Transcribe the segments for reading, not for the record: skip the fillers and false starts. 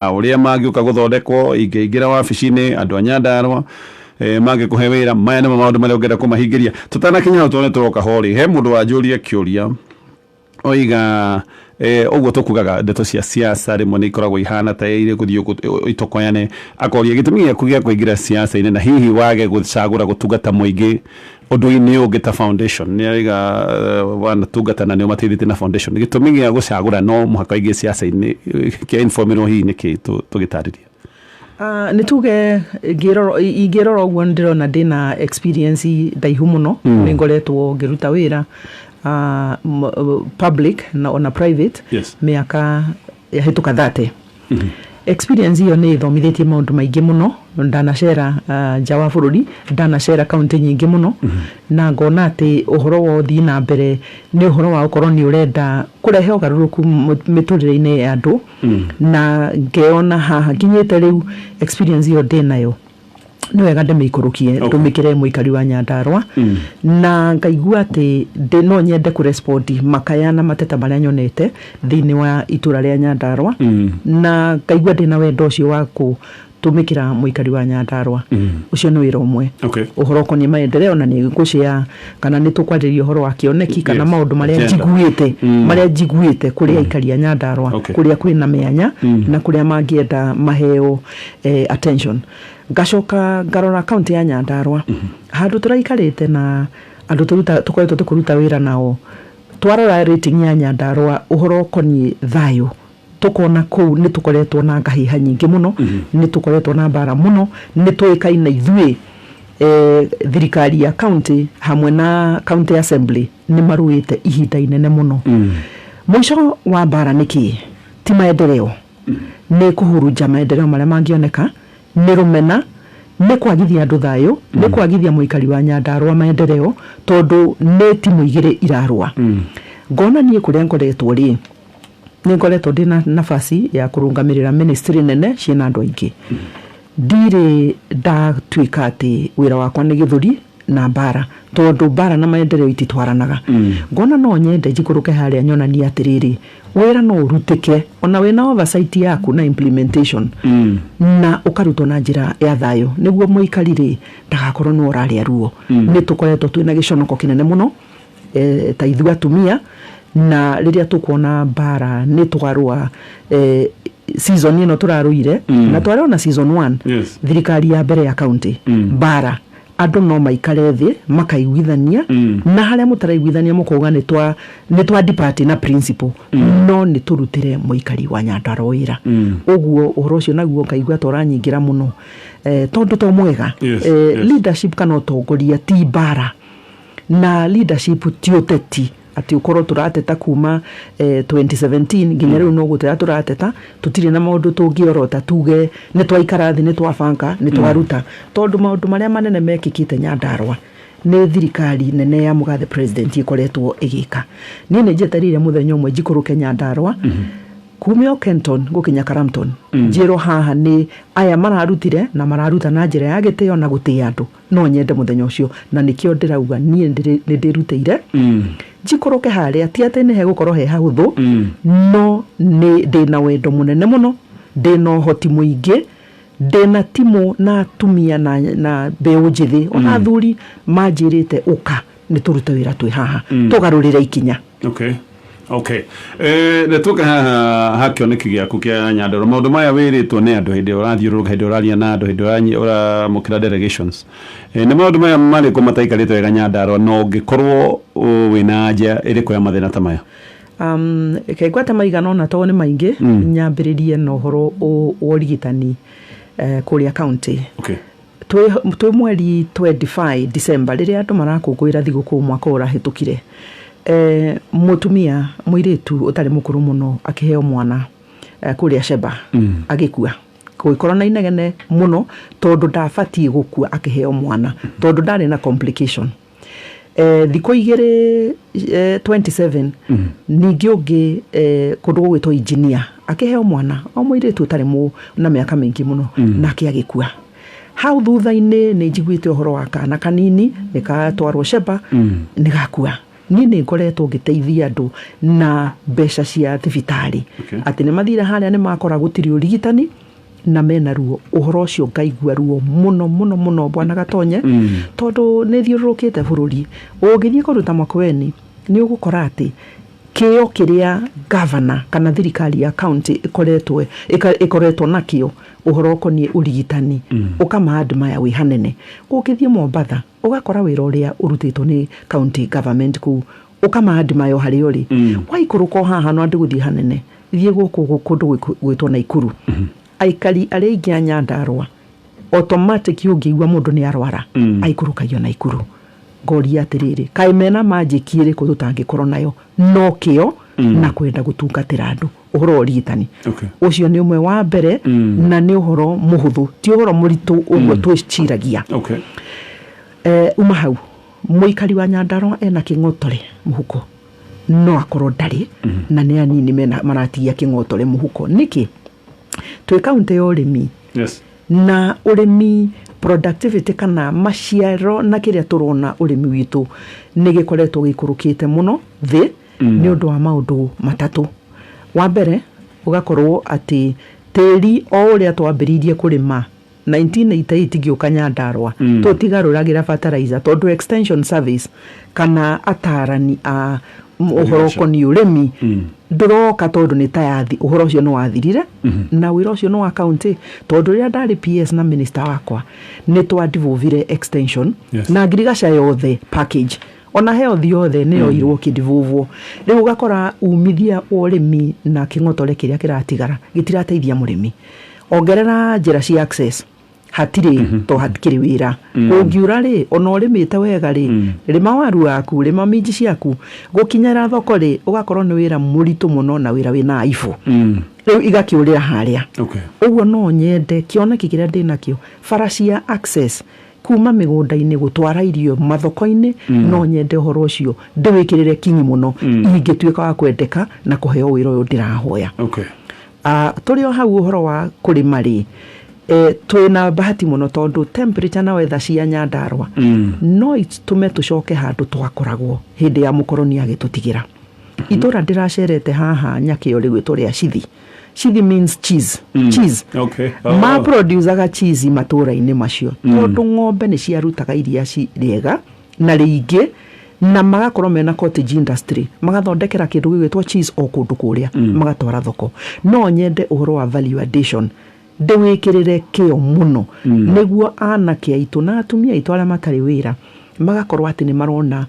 Ũrĩa mangĩũka gũthondekwo ingĩingĩra wabici-inĩ andũ a Nyandarũa mangĩkũhe wĩra, maya nĩmo maũndũ marĩa ũngĩenda kũmahingĩria. Tũtanakinya hau, tondũ nĩ tũroka ho rĩ, he mũndũ wanjũria kĩũria oiga ũguo tũkugaga ndeto cia siasa rĩmwe nĩ ikoragwo ihana ta irĩ gũthiĩ itokoyane. Akoria gĩtũmi gĩaku gĩa kũingĩra siasa-inĩ na hihi wage gũcagũra gũtungata mũingĩ ũndũ-inĩ ũngĩ ta foundation. Nĩ oiga wanatungata na nĩ ũmateithĩtie na foundation, gĩtũmi gĩa gũcagũra no mũhaka ũingĩre siasa-inĩ kĩa informĩrwo hihi nĩkĩ tũgĩtarĩria. Nĩ tuge ingĩrora ũguo, nĩ ndĩrona ndĩna experience ndaihu mũno. Nĩ ngoretwo ngĩruta wĩra public na ona private mĩaka yahĩtũka 30. Experience ĩyo nĩ ĩthomithĩtie maũndũ maingĩ mũno. Ndanacera nja wa bũrũri, ndanacera kaunti nyingĩ mũno, na ngona atĩ ũhoro wa ũthii na mbere nĩ ũhoro wa gũkorwo nĩ ũrenda kũrehe ũgarũrũku mĩtũrĩre-inĩ ya andũ. Na ngeyona haha nginyĩte rĩu, experience ĩyo ndĩnayo nĩ wega ndĩmĩikũrũkie, ndũmĩkĩre mũikari wa Nyandarũa. Na ngaigua atĩ ndĩ no nyende kũrespond makaya na mateta marĩa nyonete thĩinĩ wa itũra rĩa Nyandarũa, na ngaigua ndĩna wendo ũcio wa kũtũmĩkĩra mũikari wa Nyandarũa. Ũcio nĩ wĩra ũmwe. Ũhoro ũkoniĩ maendeleo, na nĩ ngũshare kana nĩ tũkwarĩrĩria ũhoro wa kĩoneki kana maũndũ marĩa Agenda. njiguĩte, marĩa njiguĩte kũrĩ aikari a Nyandarũa, kũrĩa kwĩna mĩanya na kũrĩa mangĩenda maheo attention. Ngacoka ngarora kaunti ya Nyandarũa, handũ tũraikarĩte na andũ tũruta tũkoretwo tũkĩruta wĩra nao. Twarora rating ya Nyandarũa ũhoro ũkoniĩ thayũ, tũkona kũu nĩ tũkoretwo na ngahĩha nyingĩ mũno, nĩ tũkoretwo na mbara mũno. Nĩ tũĩkaine ithuĩ, thirikari ya county hamwe na county assembly nĩ marũĩte ihinda inene mũno. Mũico wa mbara nĩ kĩĩ? Ti maendeleo, nĩ kũhurunja maendeleo marĩa mangĩoneka, nĩ rũmena, nĩ kwagithia andũ thayũ, nĩ kwagithia mũikari wa Nyandarũa maendeleo, tondũ nĩ timu igĩrĩ irarũa. Ngona niĩ kũrĩa ngoretwo rĩ, nĩ ngoretwo ndĩna nafasi ya kũrũgamĩrĩra ministry nene ciĩna andũ aingĩ. Ndirĩ ndatuĩka atĩ wĩra wakwa nĩ gĩthũri na mbara, tondũ mbara na maendeleo ititwaranaga. Ngona no nyende njikũrũke harĩa nyonanie atĩrĩrĩ, wĩra no ũrutĩke ona wĩna oversight yaku na implementation, na ũkarutwo na njĩra ya thayũ, nĩguo mũikari rĩ ndagakorwo nĩ ũrarĩa ruo. Nĩ tũkoretwo twĩna gĩconoko kĩnene mũno, ta ithuĩ atumia, na rĩrĩa tũkuona mbara nĩ tũgarũa. Season ĩno tũrarũire na twarĩ ona season 1, thirikari ya mbere ya county, mbara andũ no maikare thĩ makaiguithania, na harĩa mũtaraiguithania mũkauga nĩ twa depart na principle, no nĩ tũrutĩre mũikari wa Nyandarũa wĩra. Ũguo ũhoro ũcio naguo ngaigua ta ũranyingĩra mũno, tondũ to mwega. Leadership kana ũtongoria ti mbara, na leadership ti ũteti atĩ ũkorwo tũrateta kuma 2017 nginya rĩu, no gũteta tũrateta, tũtirĩ na maũndũ tũngĩorota tuge nĩ twaikara thĩ, nĩ twabanga, nĩ twaruta, tondũ maũndũ marĩa manene mekĩkĩte Nyandarũa nĩ thirikari nene ya mũgathe president ĩkoretwo ĩgĩka. Niĩ nĩ njetereire mũthenya ũmwe njikũrũke Nyandarũa kumia Kenton gũkinya Karamton, njĩrwo haha nĩ aya mararutire na mararuta na njĩra ya gĩtĩo na gũtĩa andũ. No nyende mũthenya ũcio, na nĩkĩo ndĩrauga niĩ nĩ ndĩrutĩire njikũrũke harĩa. Ti atĩ nĩ hegũkorwo he hahũthũ, no nĩ ndĩna wendo mũnene mũno, ndĩna ũhoti mũingĩ, ndĩna timu na atumia na mbeũ njĩthĩ ona athuri manjĩrĩte ũka nĩ tũrute wĩra twĩ haha, tũgarũrĩre ikinya. Okay, nĩ tũke haha ha kĩoneki gĩaku kĩa Nyandarũa. Maũndũ maya wĩrĩtwo nĩ andũ hĩndĩ ĩrĩa ũrathiũrũrũka, hĩndĩ ĩrĩa ũraria na andũ, hĩndĩ ĩrĩa ũramũkĩra delegations, nĩ maũndũ maya marĩkũ mataikarĩte wega Nyandarũa, na ũngĩkorwo wĩna anja ĩrĩkũ ya mathĩna ta maya? Reke ngwate maigana ũna tondũ nĩ maingĩ. Nyambĩrĩrie na ũhoro wa ũrigitani kũrĩa county. Twĩ mweri 25 December, rĩrĩa andũ marakũngũĩra thigũkũ mwaka ũyũ ũrahĩtũkire, mũtumia mũirĩtu ũtarĩ mũkũrũ mũno akĩheo mwana kũrĩa Sheba, agĩkua. Gũgĩkorwo na inegene mũno tondũ ndabatiĩ gũkua akĩheo mwana, tondũ ndarĩ na complication. Thikũ igĩrĩ, 27, ningĩ ũngĩ kũndũ gũgwĩtwo Engineer akĩheo mwana o mũirĩtu ũtarĩ na mĩaka mĩingĩ mũno, nake agĩkua. Hau thutha-inĩ nĩ njiguĩte ũhoro wa kana kanini nĩ gatwarwo Sheba, nĩ gakua. Niĩ nĩ ngoretwo ngĩteithia andũ na mbeca cia thibitarĩ, atĩ nĩ mathire harĩa nĩ makora gũtirĩ ũrigitani na mena ruo. Ũhoro ũcio ngaigua ruo mũno mũno mũno, bwana Gatonye, tondũ nĩ thiũrũrũkĩte bũrũri. Ũngĩthiĩ kũruta Makueni, nĩ ũgũkora atĩ kĩo kĩrĩa gavana kana thirikari ya county ĩkoretwo nakĩo ũhoro ũkoniĩ ũrigitani, ũkama-admire wĩ hanene. Ũngĩthiĩ Mombatha, ũgakora wĩra ũrĩa ũrutĩtwo nĩ county government kũu, ũkama-admire o harĩa ũrĩ. Waikũrũka o haha, no andũ gũthiĩ hanene, thiĩ gũkũ kũndũ gwĩtwo Naikuru, aikari arĩa aingĩ a Nyandarũa automatic ũngĩigua mũndũ nĩ arwara, aikũrũkagio Naikuru. Ngoria atĩrĩrĩ, kaĩ mena magic ĩrĩkũ tũtangĩkorwo nayo? No kĩo na kwenda gũtungatĩra andũ ũhoro wa ũrigitani. Ũcio nĩ ũmwe wa mbere, na nĩ ũhoro mũhũthũ, ti ũhoro mũritũ ũguo twĩciragia. Uma hau, mũikari wa Nyandarũa ena kĩng'otore mũhuko? No akorwo ndarĩ, na nĩ anini mena maratigia kĩng'otore mũhuko. Nĩkĩ? Twĩ kaunti ya ũrĩmi, na ũrĩmi productivity kana maciaro na kĩrĩa tũrona ũrĩmi witũ nĩ gĩkoretwo gĩikũrũkĩte mũno thĩ, nĩ ũndũ wa maũndũ matatũ. Wa mbere, ũgakorwo atĩ tĩri o ũrĩa twambĩrĩirie kũrĩma 1988 ngĩũka Nyandarũa, tũtigarũragĩra fertilizer, tondũ extension service kana atarani a ũhoro ũkoniĩ ũrĩmi ndũroka, tondũ nĩ tayathi ũhoro ũcio nĩ wathirire, na wĩra ũcio nĩ wa county. Tondũ rĩrĩa ndarĩ PS na minister wakwa, nĩ twadevolvire extension na ngirigaca yothe package, ona health yothe nĩ yoirwo kĩdevolvwo. Rĩu ũgakora umithia wa ũrĩmi na kĩng'otore kĩrĩa kĩratigara gĩtirateithia mũrĩmi. Ongerera njĩra cia access, hatirĩ, to hatikĩrĩ wĩra. Ũngiura rĩ, ona ũrĩmĩte wega rĩ, rĩma waru waku, rĩma minji ciaku, gũkinyĩra thoko rĩ, ũgakorwo nĩ wĩra mũritũ mũno na wĩra wĩna aibũ. Rĩu igakĩũrĩra harĩa. Ũguo no nyende kĩoneki kĩrĩa ndĩ nakĩo, bara cia access kuma mĩgũnda-inĩ gũtwara irio mathoko-inĩ, no nyende ũhoro ũcio ndĩwĩkĩrĩre kinyi mũno ingĩtuĩka wa kwendeka na kũheo wĩra ũyũ ndĩrahoya. Tũrĩ o hau ũhoro wa kũrĩma rĩ, twĩna bahati mũno tondũ temperature na weather cia Nyandarũa no itũme tũcoke handũ twakoragwo hĩndĩ ya mũkoroni agĩtũtigĩra. Itũra ndĩracerete haha Nyakĩo rĩgwĩtwo rĩa Cithi. Cithi means cheese, cheese. Ma producaga cheese matũra-inĩ macio tondũ ng'ombe nĩ ciarutaga iria rĩega na rĩingĩ, na magakorwo mena cottage industry, magathondekera kĩndũ gĩgwĩtwo cheese o kũndũ kũrĩa, magatwara thoko. No nyende ũhoro wa value addition ndĩwĩkĩrĩre kĩo mũno, nĩguo anake aitũ na atumia aitũ arĩa matarĩ wĩra magakorwo atĩ nĩ marona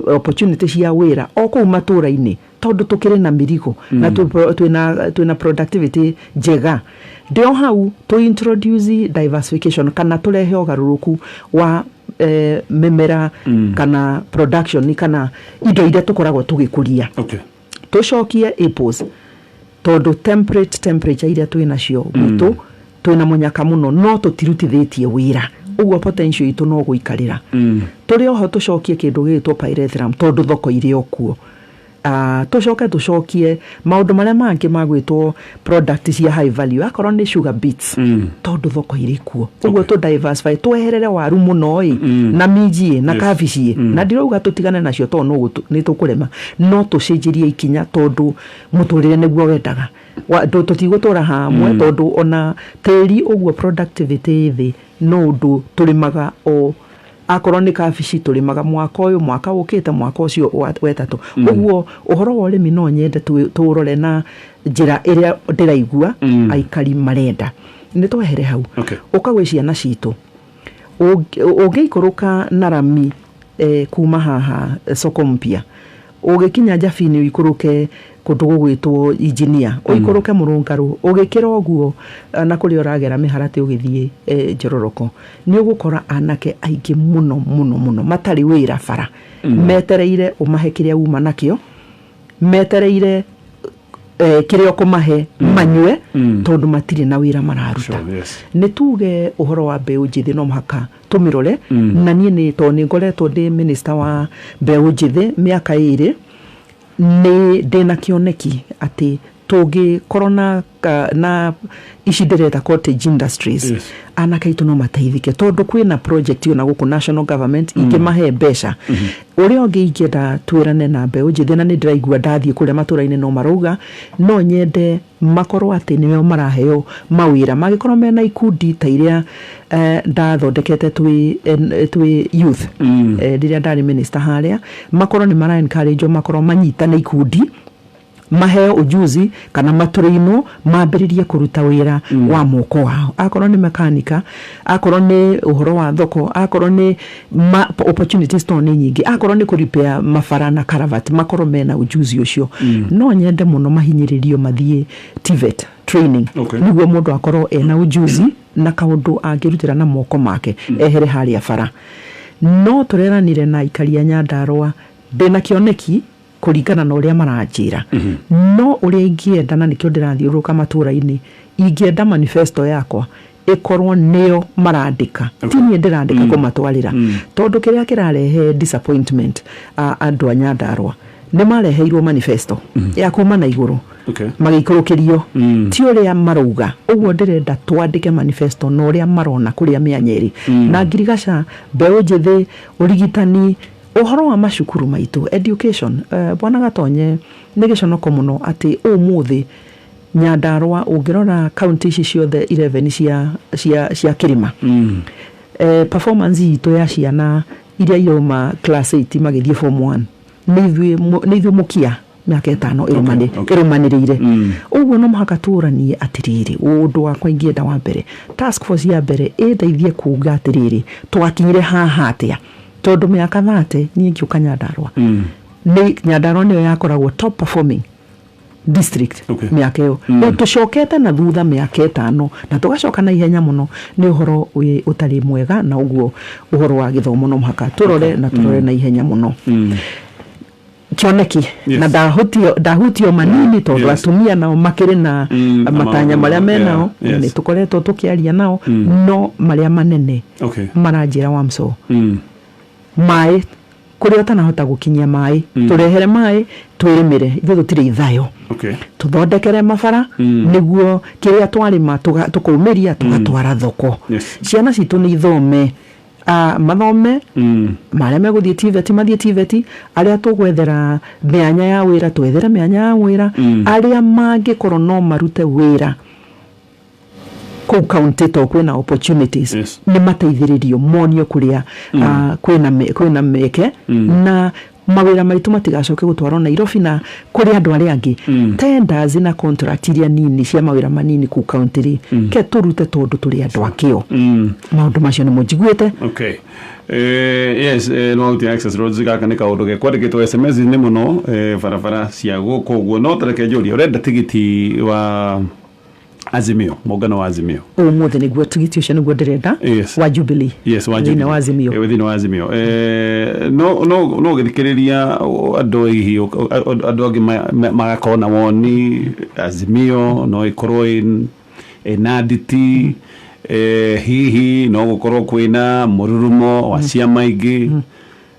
opportunity cia wĩra o kũu matũra-inĩ, tondũ tũkĩrĩ na mĩrigo na twĩna productivity njega. Ndĩ o hau, tũ introduce diversification kana tũrehe ũgarũrũku wa mĩmera kana production kana indo iria tũkoragwo tũgĩkũria. Tũcokie apples, tondũ temperate temperature iria twĩ nacio gwitũ, twĩna mũnyaka mũno, no tũtirutithĩtie wĩra ũguo potential itũ no gũikarĩra. Tũrĩ oho, tũcokie kĩndũ gĩgĩtwo pyrethrum, tondũ thoko irĩ o kuo. Tũcoke tũcokie maũndũ marĩa mangĩ magwĩtwo product cia high value, akorwo nĩ sugar beets, tondũ thoko irĩ kuo. Ũguo tũ diversify, tweherere waru mũno ĩ, na minji ĩ, na kabici ĩ. Na ndirauga tũtigane nacio, tondũ no nĩ tũkũrema, no tũcenjerie ikinya, tondũ mũtũrĩre nĩguo wendaga. Tũtigũtũra hamwe, tondũ ona tĩri ũguo productivity ĩ thĩ, no ũndũ tũrĩmaga o akorwo nĩ kabici tũrĩmaga mwaka ũyũ, mwaka ũkĩte, mwaka ũcio wetatũ. Ũguo ũhoro wa ũrĩmi no nyende tũũrore na njĩra ĩrĩa ndĩraigua aikari marenda. Nĩ twehere hau, ũka gwĩ ciana citũ. Ũngĩikũrũka na rami kuma haha soko mpya, ũgĩkinya Njabini, ũikũrũke kũndũ gũgwĩtwo Engineer, ũikũrũke Mũrũngarũ, ũgĩkĩra ũguo na kũrĩa ũragera mĩharatĩ ũgĩthiĩ Njororoko, nĩ ũgũkora anake aingĩ mũno mũno mũno matarĩ wĩra bara, metereire ũmahe kĩrĩa uma nakĩo, metereire kĩrĩa ũkũmahe manyue, tondũ matirĩ na wĩra mararuta. Nĩ tuge ũhoro wa mbeũ njĩthĩ no mũhaka tũmĩrore, na niĩ nĩ tondũ nĩ ngoretwo ndĩ minister wa mbeũ njĩthĩ mĩaka 2, nĩ ndĩna kĩoneki atĩ Tũngĩkorwo na ici ndĩreta cottage industries, anake aitũ no mateithĩke, tondũ kwĩna project ona gũkũ national government ingĩmahe mbeca. Ũrĩa ũngĩ ingĩenda twĩrane na mbeũ njĩthĩ, na nĩ ndĩraigua ndathiĩ kũrĩa matũra-inĩ no marauga, no nyende makorwo atĩ nĩo maraheo mawĩra, mangĩkorwo mena ikundi ta iria ndathondekete twĩ youth rĩrĩa ndarĩ minister harĩa, makorwo nĩ mara encourage makorwo manyitane ikundi, maheo ujuzi kana matũrĩinwo mambĩrĩrie kũruta wĩra wa moko wao, akorwo nĩ mekanika, akorwo nĩ ũhoro wa thoko, akorwo nĩ opportunities to nĩ nyingĩ, akorwo nĩ kũripea mabara na karavat, makorwo mena ujuzi ũcio. No nyende mũno mahinyĩrĩrio mathiĩ TVET training, nĩguo mũndũ akorwo ena ujuzi na kaũndũ angĩrutĩra na moko make ehere harĩa bara. No tũreranire na aikari a Nyandarũa, ndĩna kĩoneki kũringana na ũrĩa maranjĩra, no ũrĩa ingĩenda, na nĩkĩo ndĩrathiũrũrũka matũra-inĩ, ingĩenda manifesto yakwa ĩkorwo nĩo marandĩka, ti niĩ ndĩrandĩka kũmatwarĩra, tondũ kĩrĩa kĩrarehe disappointment, andũ a Nyandarũa nĩ mareheirwo manifesto ya kuma na igũrũ, magĩikũrũkĩrio ti ũrĩa marauga. Ũguo ndĩrenda twandĩke manifesto na ũrĩa marona kũrĩa mĩanya ĩrĩ na ngirigaca, mbeũ njĩthĩ, ũrigitani, ũhoro wa macukuru maitũ, education. Bwana Gatonye, nĩ gĩconoko mũno atĩ ũmũthĩ Nyandarũa, ũngĩrora kaunti ici ciothe 11 cia kĩrĩma, performance itũ ya ciana iria irauma class 8 magĩthiĩ form 1, nĩ ithuĩ mũkia mĩaka 5 ĩrũmanĩrĩire. Ũguo no mũhaka tũranie atĩrĩrĩ, ũndũ wakwa ingĩenda wa mbere, task force ya mbere ĩndeithie kuga atĩrĩrĩ, twakinyire haha atĩa? Tondũ mĩaka 30 niĩ ngĩũka Nyandarũa, nĩ Nyandarũa nĩyo yakoragwo top performing district mĩaka ĩyo. Rĩu tũcokete na thutha mĩaka 5 na tũgacoka na ihenya mũno, nĩ ũhoro ũtarĩ mwega. Na ũguo ũhoro wa gĩthomo no mũhaka tũrore na tũrore na ihenya mũno. Kĩoneki na ndahutio manini, tondũ atumia nao makĩrĩ na matanya marĩa menao, nĩ tũkoretwo tũkĩaria nao, no marĩa manene maranjĩra, Wamso, maĩ kũrĩa ũtanahota gũkinyia maĩ, tũrehere maĩ twĩrĩmĩre, ithuĩ tũtirĩ ithayo. Tũthondekere mabara nĩguo kĩrĩa twarĩma tũkaumĩria tũgatwara thoko. Ciana citũ nĩ ithome, mathome, marĩa megũthiĩ TVET mathiĩ TVET, arĩa tũgwethera mĩanya ya wĩra twethere mĩanya ya wĩra, arĩa mangĩkorwo no marute wĩra kũu kaunti to kwĩna opportunities, nĩ mateithĩrĩrio monio kũrĩa kwĩna mĩeke, na mawĩra maitũ matigacoke gũtwarwo Nairobi na kũrĩ andũ arĩa angĩ. Tenders na contract iria nini cia mawĩra manini kũu kaunti rĩ, ke tũrute, tondũ tũrĩ andũ akĩo. Maũndũ macio nĩmo njiguĩte. Okay. Yes, no ahutia access roads, gaka nĩ kaũndũ gekwandĩkĩtwo SMS nĩ mũno, barabara cia gũkũ ũguo. No tareke njũrie, ũrenda tigiti wa Azimio, mũngano wa Azimio? Ũmũthĩ nĩguo tigiti ũcio nĩguo ndĩrenda, wa Jubilee. Yes, wa thĩinĩ Jubilee. Wa Azimio. Thĩinĩ wa Azimio. No ũgĩthikĩrĩria andũ, hihi andũ angĩ magakorwo na woni Azimio no ĩkorwo ĩna nditi, hihi no gũkorwo kwĩna mũrurumo wa ciama ingĩ.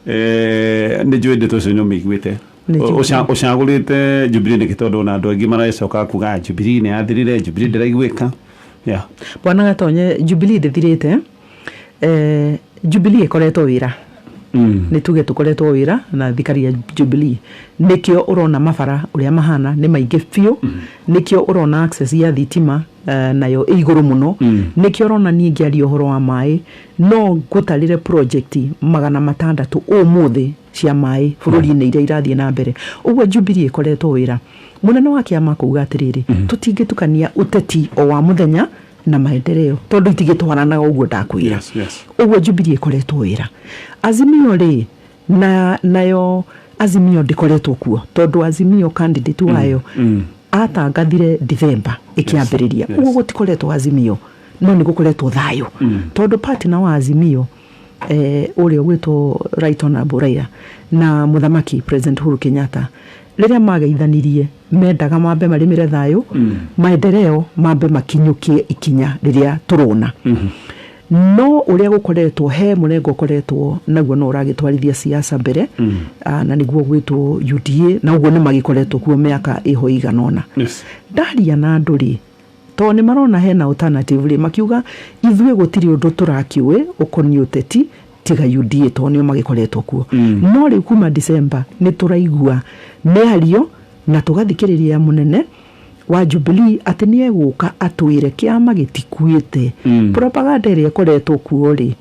Nĩ njũĩ ndeto icio nĩ ũmĩiguĩte. Nĩ njũĩ. Ũcagũrĩte Jubilee nĩkĩ? Tondũ ona andũ aingĩ maracoka kuga Jubilee nĩ yathirire, Jubilee ndĩraiguĩka, yeah. Bwana Gatonye, Jubilee ndĩthirĩte. Jubilee ĩkoretwo wĩra, nĩ tuge tũkoretwo wĩra na thirikari ya Jubilee, nĩkĩo ũrona mabara ũrĩa mahana nĩ maingĩ biũ, nĩkĩo ũrona access ya thitima nayo ĩ igũrũ mũno, nĩkĩo ũrona niĩ ngĩaria ũhoro wa maĩ no ngũtarĩre project 600 ũmũthĩ cia maĩ bũrũri-inĩ iria irathiĩ na mbere. Ũguo Jubilee ĩkoretwo wĩra. Mũnene wa kĩama kuga atĩrĩrĩ, tũtingĩtukania ũteti o wa mũthenya na maendeleo, tondũ itingĩtwaranaga, ũguo ndakwĩra. Ũguo Jubilee ĩkoretwo wĩra. Azimio rĩ, na nayo Azimio ndĩkoretwo kuo, tondũ Azimio candidate wayo atangathire Dithemba ĩkĩambĩrĩria. Ũguo gũtikoretwo Azimio, no nĩ gũkoretwo thayũ, tondũ partner wa Azimio, ũrĩa ũgwĩtwo Right Honorable Raila na mũthamaki President Uhuru Kenyatta, rĩrĩa mageithanirie mendaga mambe marĩmĩre thayũ, maendeleo mambe makinyũkie ikinya rĩrĩa tũrona. No ũrĩa gũkoretwo he mũrengo ũkoretwo naguo no ũragĩtwarithia siasa mbere, na nĩguo gwĩtwo UDA, na ũguo nĩ magĩkoretwo kuo mĩaka ĩho igana ũna. Ndaria na andũ rĩ, tondũ nĩ marona hena alternative rĩ, makiuga ithuĩ gũtirĩ ũndũ tũrakĩũĩ ũkoniĩ ũteti tiga UDA, tondũ nĩo magĩkoretwo kuo. No rĩu kuma December nĩ tũraigua mĩario na tũgathikĩrĩria mũnene wa Jubilee atĩ nĩ egũka atwĩre kĩama gĩtikuĩte. Propaganda ĩrĩa ĩkoretwo kuo rĩ,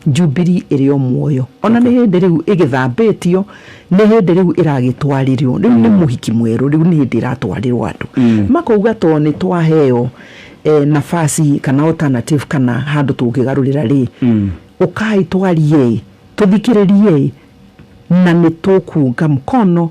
Jubilee ĩrĩ o muoyo, ona nĩ hĩndĩ rĩu ĩgĩthambĩtio, nĩ hĩndĩ rĩu ĩragĩtwarĩrwo, rĩu nĩ mũhiki mwerũ, rĩu nĩ hĩndĩ ĩratwarĩrwo andũ makauga to nĩ twaheo nafasi kana alternative kana handũ tũngĩgarũrĩra rĩ, ũkai twarie, tũthikĩrĩrie, na nĩ tũkuunga mkono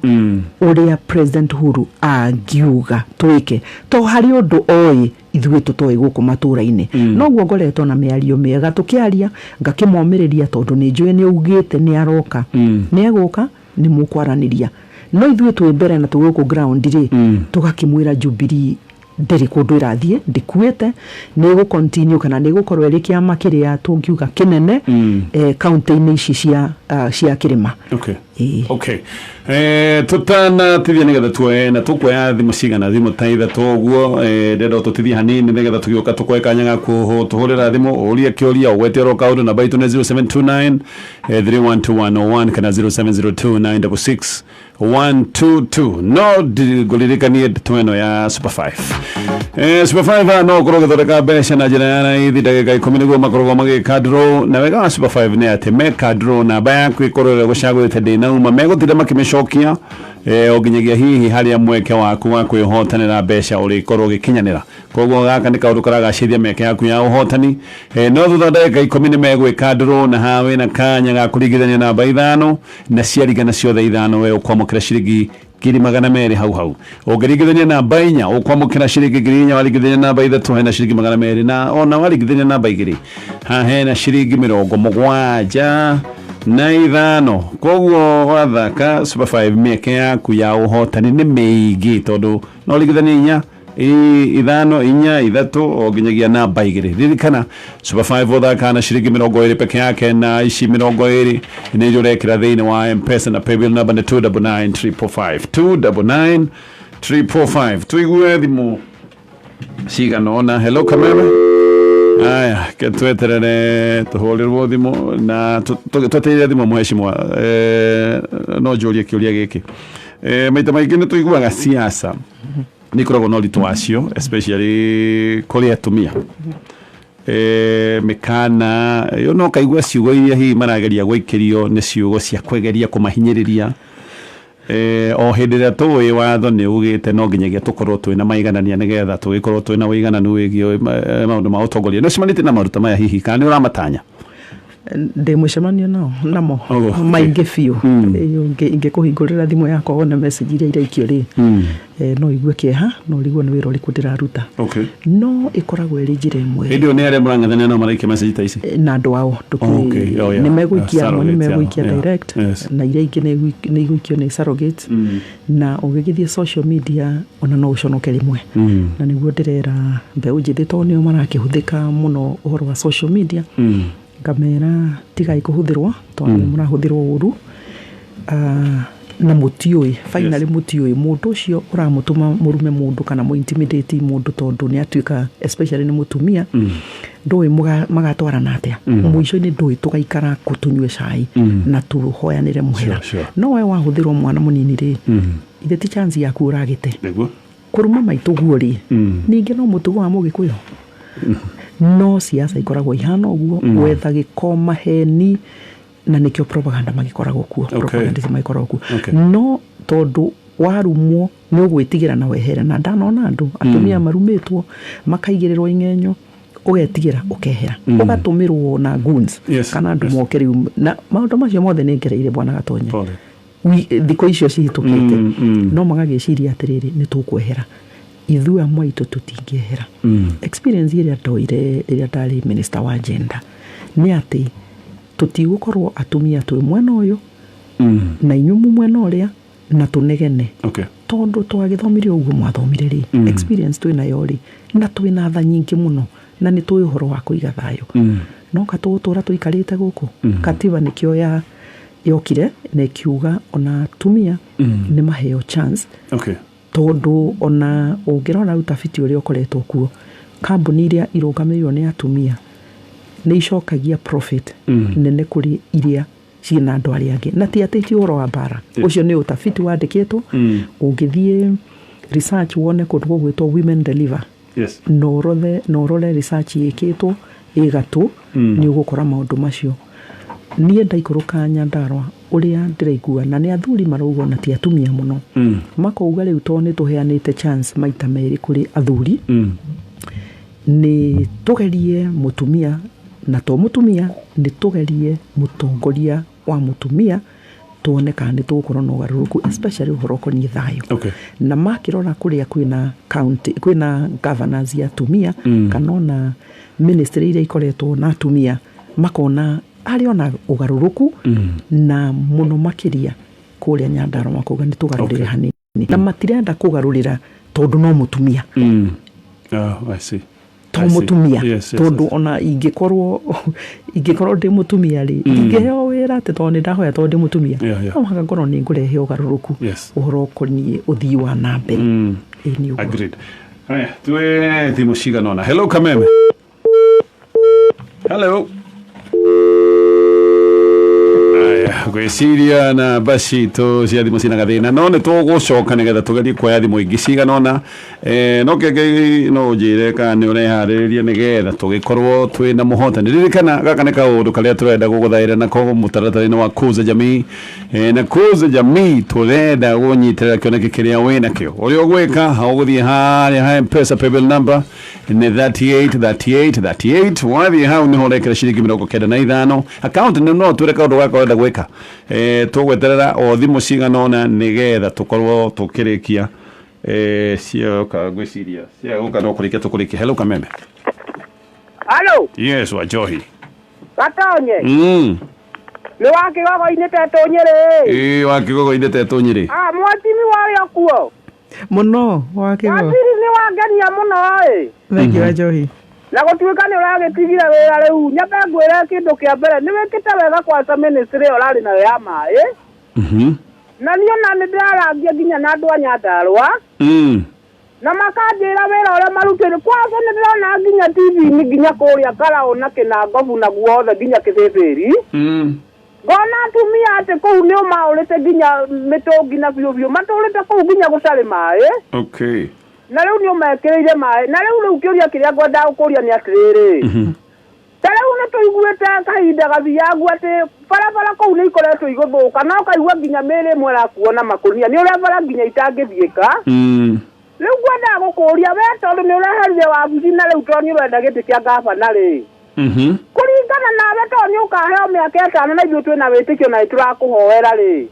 ũrĩa President Uhuru angiuga twĩke, to harĩ ũndũ oĩ ithuĩ tũtoĩ gũkũ matũra-inĩ. Noguo ngoretwo na mĩario mĩega, tũkĩaria ngakĩmomĩrĩria, tondũ nĩ njũĩ nĩ augĩte nĩ aroka, nĩ egũka, nĩ mũkwaranĩria. No ithuĩ twĩ mbere na twĩ gũkũ ground rĩ, tũgakĩmwĩra Jubilee ndĩrĩ kũndũ ĩrathiĩ, ndĩkuĩte, nĩ ĩgũ continue kana nĩ ĩgũkorwo ĩrĩ kĩama kĩrĩa tũngiuga kĩnene kaunti-inĩ ici cia kĩrĩma. Ĩĩ. Okay. Tutanatithia nĩgetha tuoe na tũkuoya thimũ cigana, thimũ ta 3 ũguo, ndĩrenda tũtithie hanini nĩgetha tũgĩũka tũkoe kanya ga tũhũrĩra thimũ ũrie kĩũria, ũgwetie oro kaũndũ. Namba itũ nĩ 0729 312101 kana 0702 966 122. No ngũririkanie ndeto ĩno ya Super 5. Super 5 no ũkorwo ũgĩthondeka mbeca na njĩra ya raithi. Ndagĩka 10 nĩguo makoragwo magĩka draw, na wega wa Super 5 nĩ atĩ meka draw, namba yaku ĩkorwo ĩrĩa gũcagũrĩte ndĩnauma, megũtinda makĩmĩcokia o nginyagia hihi harĩa mweke waku wa kwĩhotanĩra mbeca ũrĩkorwo ũgĩkinyanĩra. Koguo gaka nĩ kaũndũ karagacĩria mĩeke yaku ya ũhotani. No thutha wa ndagĩka 10 nĩ megwĩka draw, na haha wĩna kanya ga kũringithania namba 5, na ciaringana ciothe 5, we ũkwamũkĩra ciringi 200,000 hau hau. Ũngĩringithania namba 4, ũkwamũkĩra ciringi 4,000. Waringithania namba 3, hena ciringi 200, na ona waringithania namba 2, haha hena ciringi 75. Koguo wathaka Super 5, mĩeke yaku ya ũhotani nĩ mĩingĩ, tondũ no ringithanie 4, 5, 4, 3, o nginyagia namba 2. Ririkana Super 5 ũthakaga na ciringi 20 peke yake, na ici 20 nĩ iria ũrekĩra thĩinĩ wa M-Pesa, na paybill number nĩ 299555, 299555. Tuigue thimũ cigana ũna. Hello Kameme. Aya, ke tweterere tũhũrĩrwo thimũ, na twetereire thimũ. Mheshimiwa, no njũrie kĩũria gĩkĩ? Maita maingĩ nĩ tũiguaga siasa nĩ ikoragwo na ũritũ wacio, especially kũrĩ atumia. Mĩkana yo no kaigua ciugo iria hihi marageria gũikĩrio nĩ ciugo cia kwegeria kũmahinyĩrĩria, o hĩndĩ ĩrĩa tũĩ watho nĩ ugĩte no nginyagia tũkorwo twĩna maiganania nĩgetha tũgĩkorwo twĩna ũigananu wĩgiĩ maũndũ ma ũtongoria. Nĩ ũcemanĩtie na maruta maya hihi, kana nĩ ũramatanya? Ndĩ mũcemanio nao namo maingĩ biũ. Ingĩkũhingũrĩra thimũ yakwa wone message iria iraikio rĩ, no igue kĩeha, no ũrigwo nĩ wĩra ũrĩkũ ndĩraruta. No ĩkoragwo ĩrĩ njĩra ĩmwe. Hĩndĩ ĩyo nĩ arĩa mũrang'ethanĩra nao maraikia message ta ici? Na andũ ao. Nĩ megũikia, amwe nĩ megũikia direct, na iria ingĩ nĩ igũikio nĩ surrogate. Na ũgĩgĩthiĩ social media, ona no ũconoke rĩmwe. Na nĩguo ndĩrera mbeũ njĩthĩ, tondũ nĩo marakĩhũthĩka mũno ũhoro wa social media, ngamera tigai kũhũthĩrwo, tondũ nĩ mũrahũthĩrwo ũru, na mũtiũĩ finally, mũtiũĩ mũndũ ũcio ũramũtũma mũrume mũndũ kana mũ intimidate mũndũ, tondũ nĩ atuĩka especially nĩ mũtumia, ndũĩ magatwarana atĩa mũico-inĩ, ndũĩ tũgaikara kũ tũnyue cai na tũhoyanĩre mũhera. No we wahũthĩrwo mwana mũnini rĩ, ithe ti chance yaku ũragĩte. Kũruma maitũ guo rĩ, ningĩ no mũtugo wa Mũgĩkũyũ, no siasa ikoragwo ihana ũguo, gwetha gĩko, maheni, na nĩkĩo propaganda magĩkoragwo kuo, propagandist magĩkoragwo kuo. No tondũ warumwo nĩ ũgwĩtigĩra na wehere, na ndanona andũ atumia marumĩtwo makaigĩrĩrwo ing'enyo, ũgetigĩra ũkehera, ũgatũmĩrwo na goons kana andũ moke rĩu, na maũndũ macio mothe nĩ ngereire, bwana Gatonya. Pole. Thikũ icio cihĩtũkĩte, no magagĩciria atĩrĩrĩ, nĩ tũkwehera, ithuĩ amwe aitũ tũtingĩehera. Experience ĩrĩa ndoire rĩrĩa ndarĩ minister wa gender nĩ atĩ tũtigũkorwo atumia twĩ mwena ũyũ na inyuĩ mu mwena ũrĩa na tũnegene, tondũ twagĩthomire ũguo mwathomire rĩ, experience twĩ nayo rĩ, na twĩ na tha nyingĩ mũno. Na nĩ tũĩ ũhoro wa kũiga thayũ, no katũgũtũra tũikarĩte gũkũ. Katiba nĩkĩo ya yokire na ĩkiuga ona atumia nĩ maheo chance, tondũ ona ũngĩrora utafiti ũrĩa ũkoretwo kuo, kambuni iria irũgamĩrĩirwo nĩ atumia nĩ icokagia profit nene kũrĩ iria ciĩna andũ arĩa angĩ. Na ti atĩ ti ũhoro wa mbara. Ũcio nĩ utafiti wandĩkĩtwo. Ũngĩthiĩ research wone kũndũ gũgwĩtwo Women Deliver, na ũrore research ĩkĩtwo ĩgatũ, nĩ ũgũkora maũndũ macio. Niĩ ndaikũrũka Nyandarũa, ũrĩa ndĩraigua na nĩ athuri marauga, na ti atumia mũno, makauga rĩu tondũ nĩ tũheanĩte chance maita merĩ kũrĩ athuri, nĩ tũgerie mũtumia, na to mũtumia, nĩ tũgerie mũtongoria wa mũtumia, tuone kana nĩ tũgũkorwo na ũgarũrũku, especially ũhoro ũkoniĩ thayũ. Na makĩrora kũrĩa kwĩna county, kwĩna governors ya atumia, kana ona ministry iria ikoretwo na atumia, makona harĩ ona ũgarũrũku, na mũno makĩria kũrĩa Nyandarũa makauga nĩ tũgarũrĩre hanini, na matirenda kũgarũrĩra tondũ no mũtumia. Oh, I see. To I see. mũtumia, tondũ ona ingĩkorwo ndĩ mũtumia rĩ, ingĩheo wĩra atĩ tondũ nĩ ndahoya tondũ ndĩ mũtumia? No mũhaka ngorwo nĩ ngũrehe ũgarũrũku ũhoro ũkoniĩ ũthii wa na mbere. Ĩĩ, nĩ ũguo. Agreed. Haya, tuwe thimũ cigana ũna. Hello, Kameme. Hello. Aya, ngwĩciria namba citũ cia thimũ cina gathĩna, no nĩ tũgũcoka nĩgetha tũgerie kuoya thimũ ingĩ cigana ũna. No kĩngĩ no ũnjĩre kana nĩ ũreharĩrĩria nĩgetha tũgĩkorwo twĩna mũhotani. Ririkana gaka nĩ kaũndũ karĩa tũrenda gũgũthaĩra nako mũtaratara-inĩ wa Kuza Jamii. Na Kuza Jamii tũrenda gũnyitĩrĩra kĩoneki kĩrĩa wĩnakĩo. Ũrĩa ũgwĩka, ũgũthiĩ harĩa ha M-Pesa, paybill number nĩ 38 38 38. Wathiĩ hau nĩho ũrekĩra ciringi 95. Account nĩ no twĩre kaũndũ gaka ũrenda gwĩka. Tũgweterera o thimũ cigana ũna nĩgetha tũkorwo tũkĩrĩkia. Cioka, ngwĩciria ciagũka no kũrĩkia tũkũrĩkia. Hello, Kameme. Halo, Yes, Wanjohi. Gatonye. Nĩ wa kĩgogo-inĩ tetũ Nyĩrĩ. Ĩĩ, wa kĩgogo-inĩ tetũ Nyĩrĩ. Ah, mwatimi warĩ kuo. Mũno wa kĩgo. Waziri nĩ wangenia mũno ĩ. Thank you, Wanjohi. Na gũtuĩka nĩ ũragĩtigire wĩra rĩu, nyambe ngwĩre kĩndũ kĩa mbere, nĩ wĩkĩte wega kwanza ministry ĩyo ũrarĩ nayo ya maĩ. Na niĩ ona nĩ ndĩrarangia nginya na andũ a Nyandarũa. Na makanjĩra wĩra ũrĩa marutĩte kwanza nĩ ndĩrona nginya TV-inĩ, nginya kũrĩa Karaũ na Kĩnangobu na guothe nginya Kĩbĩbĩri. Ngona atumia atĩ kũu nĩ ũmaũrĩte nginya mĩtũngi na biũ biũ matũrĩte kũu nginya gũtarĩ maĩ. Na rĩu nĩ ũmekĩrĩire maĩ. Na rĩu kĩũria kĩrĩa ngwendaga gũkũria nĩ atĩrĩrĩ, ta rĩu nĩ tũiguĩte kahinda gathiangu atĩ barabara kũu nĩ ikoretwo igũthũka, na ũkaigua nginya mĩĩrĩ ĩmwe ĩrakuo na makũnia nĩ ũrĩa bara nginya itangĩthiĩka. Rĩu ngwendaga gũkũria we, tondũ nĩ ũreherire wabici, na rĩu tondũ nĩ ũrenda gĩtĩ kĩa gabana rĩ, kũringana nawe, tondũ nĩ ũkaheo mĩaka 5 na ithuĩ twĩna wĩtĩkio na nĩ tũrakũhoera rĩ,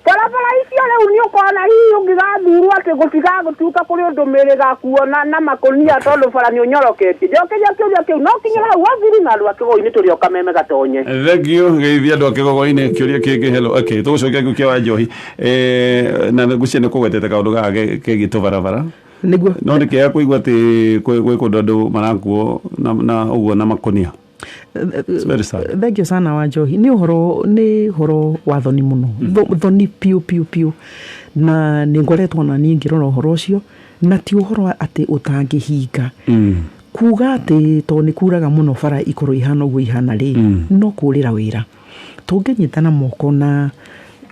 barabara icio rĩu nĩ ũkona hihi ũngĩgathurwo atĩ gũtigagũtuĩka kũrĩ ũndũ mĩĩrĩ ĩgakuo na makũnia tondũ bara nĩ ũnyoroketie? Njokeria kĩũria kĩu no kinyĩra hau, waziri, na andũ a kĩgũi-inĩ tũrĩ o Kameme Gatonye. Thank you. Geithia andũ a kĩgogo-inĩ. Kĩũria kĩngĩ, hello. Okay, tũgũcokia kĩu kĩa Wanjohi. Na ngwĩciria nĩ kũgwetete kaũndũ gaka kegiĩ tũbarabara. Nĩguo. No nĩ kĩega kũigua atĩ gwĩ kũndũ andũ marakuo na ũguo na makũnia. It's very sad. Thank you sana, Wanjohi. Nĩ ũhoro wa thoni mũno. Thoni piũ piũ piũ, na nĩ ngoretwo na niĩ ngĩrora ũhoro ũcio, na ti ũhoro atĩ ũtangĩhinga kuga atĩ tondũ nĩ kuraga mũno bara ikorwo ihana ũguo ihana rĩ, no kũrĩra wĩra. Tũngĩnyitana moko na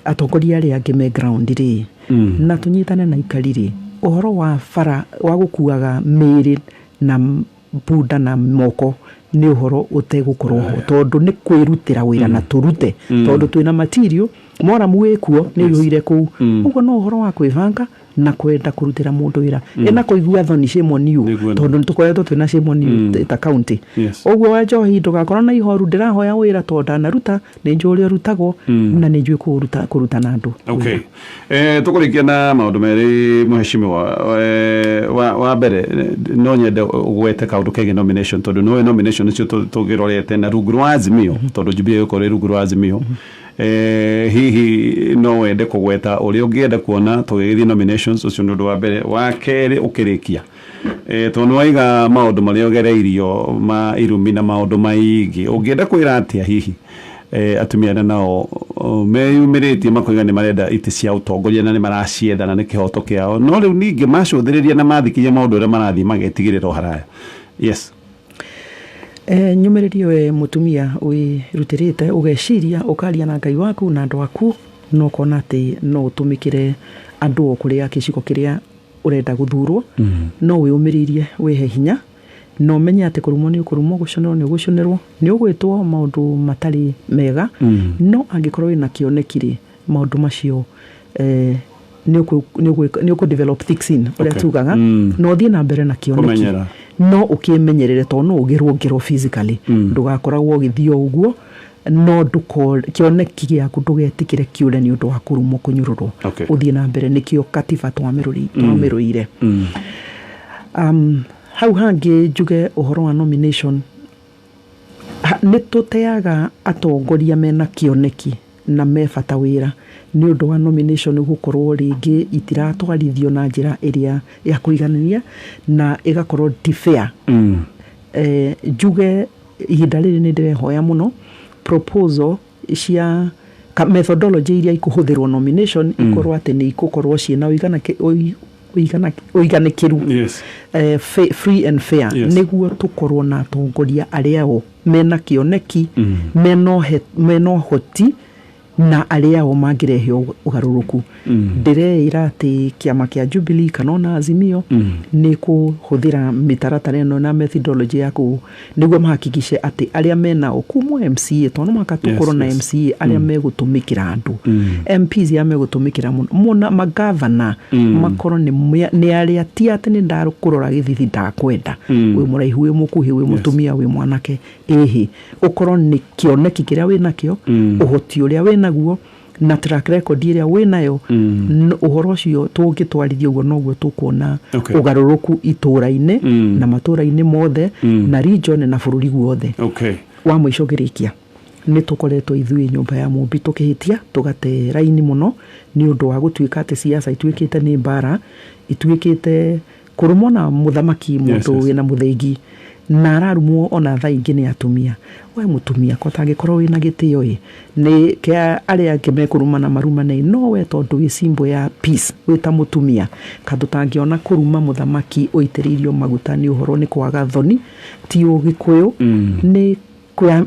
atongoria arĩa angĩ me ground rĩ, na tũnyitane na ikari rĩ, ũhoro wa bara wa gũkuaga mĩĩrĩ na bunda na moko nĩ ũhoro ũtegũkorwo ho, tondũ nĩ kwĩrutĩra wĩra na tũrute, tondũ twĩna material moramu wĩkuo nĩ ũiyũire kũu. Ũguo no ũhoro wa kwĩbanga na kwenda kũrutĩra mũndũ wĩra ĩna kũigua thoni, shame on you. Tondũ nĩ tũkoretwo twĩna shame on you ta county. Ũguo Wanjohi, ndũgakorwo na ihoru. Ndĩrahoya wĩra tondũ ndanaruta, nĩ njũĩ ũrĩa ũrutagwo na nĩ njũĩ kũruta na andũ. Okay. Tũkũrĩkia na maũndũ merĩ, mheshimiwa. Wa mbere, no nyende ũgwete kaũndũ kegiĩ nomination, tondũ nĩũĩ nomination nĩcio tũgĩrorete na rungu rwa Azimio, tondũ Jubilee ĩgũkorwo ĩ rungu rwa Azimio. Hihi no wende kũgweta ũrĩa ũngĩenda kuona tũgĩgĩthiĩ nominations? Ũcio nĩ ũndũ wa mbere. Wa kerĩ, ũkĩrĩkia Tondũ nĩ waiga maũndũ marĩa ũgereirio ma irumi na maũndũ maingĩ, ũngĩenda kwĩra atĩa hihi atumia arĩa nao meyumĩrĩtie makoiga nĩ marenda itĩ cia ũtongoria na nĩ maracietha na nĩ kĩhoto kĩao, no rĩu ningĩ macũthĩrĩria na mathikĩria maũndũ ũrĩa marathiĩ magetigĩrĩra o haraya? Yes. Nyũmĩrĩrie we mũtumia wĩrutĩrĩte, ũgeciria, ũkaria na Ngai waku na andũ aku, na ũkona atĩ no ũtũmĩkĩre andũ o kũrĩa gĩcigo kĩrĩa ũrenda gũthurwo. No wĩũmĩrĩirie, wĩhe hinya na ũmenye atĩ kũrumwo nĩ ũkũrumwo, gũconũrwo nĩ ũgũconũrwo, nĩ ũgwĩtwo maũndũ matarĩ mega. No angĩkorwo wĩna kĩoneki rĩ, maũndũ macio nĩ ũkũ develop thick skin ũrĩa tugaga, na ũthiĩ na mbere na kĩoneki. Kũmenyera. No ũkĩmenyerere tondũ no ũgĩrwo ngero physically. Ndũgakoragwo ũgĩthiĩ o ũguo, no ndũko kĩoneki gĩaku ndũgetĩkĩre kĩũre nĩ ũndũ wa kũrumwo, kũnyũrũrwo. Ũthiĩ na mbere, nĩkĩo katiba twamĩrũire. Hau hangĩ njuge ũhoro wa nomination. Nĩ tũteaga atongoria mena kĩoneki na me bata wĩra nĩ ũndũ wa nomination gũkorwo rĩngĩ itiratwarithio na njĩra ĩrĩa ya kũiganania na ĩgakorwo ti fair. Njuge ihinda rĩrĩ nĩ ndĩrehoya mũno proposal cia methodology iria ikũhũthĩrwo nomination ikorwo atĩ nĩ ikũkorwo ciĩna ũiganĩkĩru, free and fair, nĩguo tũkorwo na atongoria arĩa o mena kĩoneki, mena ũhoti na arĩa o mangĩrehe ũgarũrũku. Ndĩreĩra atĩ kĩama kĩa Jubilee kana ona Azimio nĩ kũhũthĩra mĩtaratara ĩno na methodology ya kũ nĩguo mahakikice atĩ arĩa menao kumwo MCA, tondũ no mũhaka tũkorwo na MCA arĩa megũtũmĩkĩra andũ, MPs arĩa megũtũmĩkĩra mũno mũna, magavana makorwo nĩ arĩa ti atĩ nĩ ndakũrora gĩthithi, ndakwenda wĩ mũraihu, wĩ mũkuhĩ, wĩ mũtumia, wĩ mwanake, ĩhĩ, ũkorwo nĩ kĩoneki kĩrĩa wĩ nakĩo, ũhoti ũrĩa wĩ naguo na track record ĩrĩa wĩ nayo. Ũhoro ũcio tũngĩtwarithia ũguo, noguo tũkuona ũgarũrũku itũũra-inĩ na matũũra-inĩ mothe na region na bũrũri guothe. Wa mũico ngĩrĩkia, nĩ tũkoretwo ithuĩ nyũmba ya Mũmbi tũkĩhĩtia, tũgate raini mũno nĩ ũndũ wa gũtuĩka atĩ siasa ituĩkĩte nĩ mbara, ituĩkĩte kũrũmwo na mũthamaki mũndũ wĩna mũthĩgi na ararumwo ona thaa ingĩ nĩ atumia. We mũtumia ko tangĩkorwo wĩna gĩtĩo ĩ nĩ kĩa arĩa angĩ mekũrumana marumane, no we tondũ wĩ symbol ya peace, wĩ ta mũtumia kandũ tangĩona kũruma mũthamaki ũitĩrĩirio maguta nĩ ũhoro nĩ kwaga thoni, ti ũgĩkũyũ, nĩ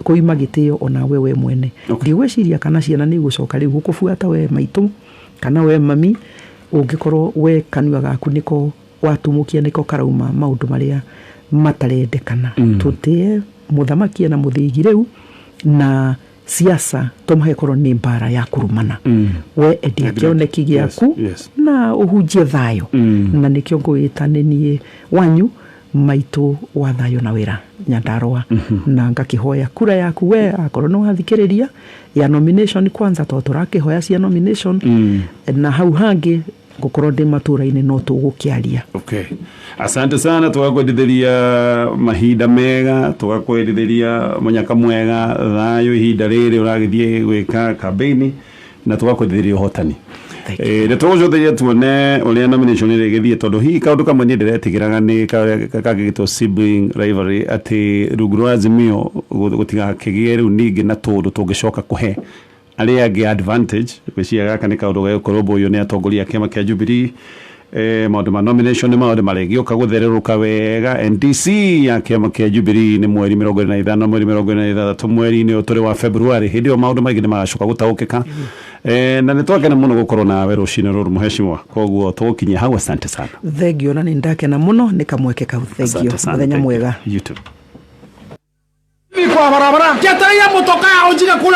kũima gĩtĩo onawe we mwene. Ndigwĩciria kana ciana nĩ igũcoka rĩu gũkũbuata we maitũ kana we mami, ũngĩkorwo we kanua gaku nĩko watumũkia nĩko karauma maũndũ marĩa matarendekana. Tũtĩe mũthamaki na mũthĩgi rĩu na siasa tũmahe korwo nĩ mbara ya kũrumana. We endia kĩoneki gĩaku na ũhunjie thayũ. Na nĩkĩo ngũĩta nĩ niĩ wanyu maitũ wa thayũ na wĩra Nyandarũa, na ngakĩhoya kura yaku we akorwo nĩ wathikĩrĩria ya nomination kwanza, tondũ tũrakĩhoya cia nomination. Na hau hangĩ ngũkorwo ndĩ matũra-inĩ no tũgũkĩaria. Okay. Asante sana, tugakwendithĩria mahinda mega, tugakwendithĩria mũnyaka mwega, thayũ ihinda rĩrĩ ũragĩthiĩ gwĩka campaign, na tugakwendithĩria ũhotani. Thank you. Nĩ tũgũcotheria tuone ũrĩa nomination ĩrĩ ĩgĩthiĩ, tondũ hihi kaũndũ kamwe niĩ ndĩretigĩraga nĩ kangĩgĩtwo sibling rivalry, atĩ rungu rwa Azimio gũtigakĩgĩe rĩu ningĩ na tũndũ tũngĩcoka kũhe arĩa angĩ advantage. Ngwĩciria gaka nĩ kaũndũ gegũkũrũmbũiyo nĩ atongoria a kĩama kĩa Jubilee. Maũndũ ma nomination nĩ maũndũ marĩgĩũka gũthererũka wega. NDC ya kĩama kĩa Jubilee nĩ mweri 25, mweri 26, mweri-inĩ ũyũ tũrĩ wa February. Hĩndĩ ĩyo maũndũ maingĩ nĩ magacoka gũtaũkĩka. Na nĩ twakena mũno gũkorwo nawe rũcinĩ rũrũ, mũheshimiwa, koguo tũgũkinyia hau. Asante sana. Thengio, na nĩ ndakena mũno nĩ kamweke kau. Thengio. Asante sana. Mũthenya Thank you. mwega. You too. Kwa barabara ngetereire mutoka ya unjige kura.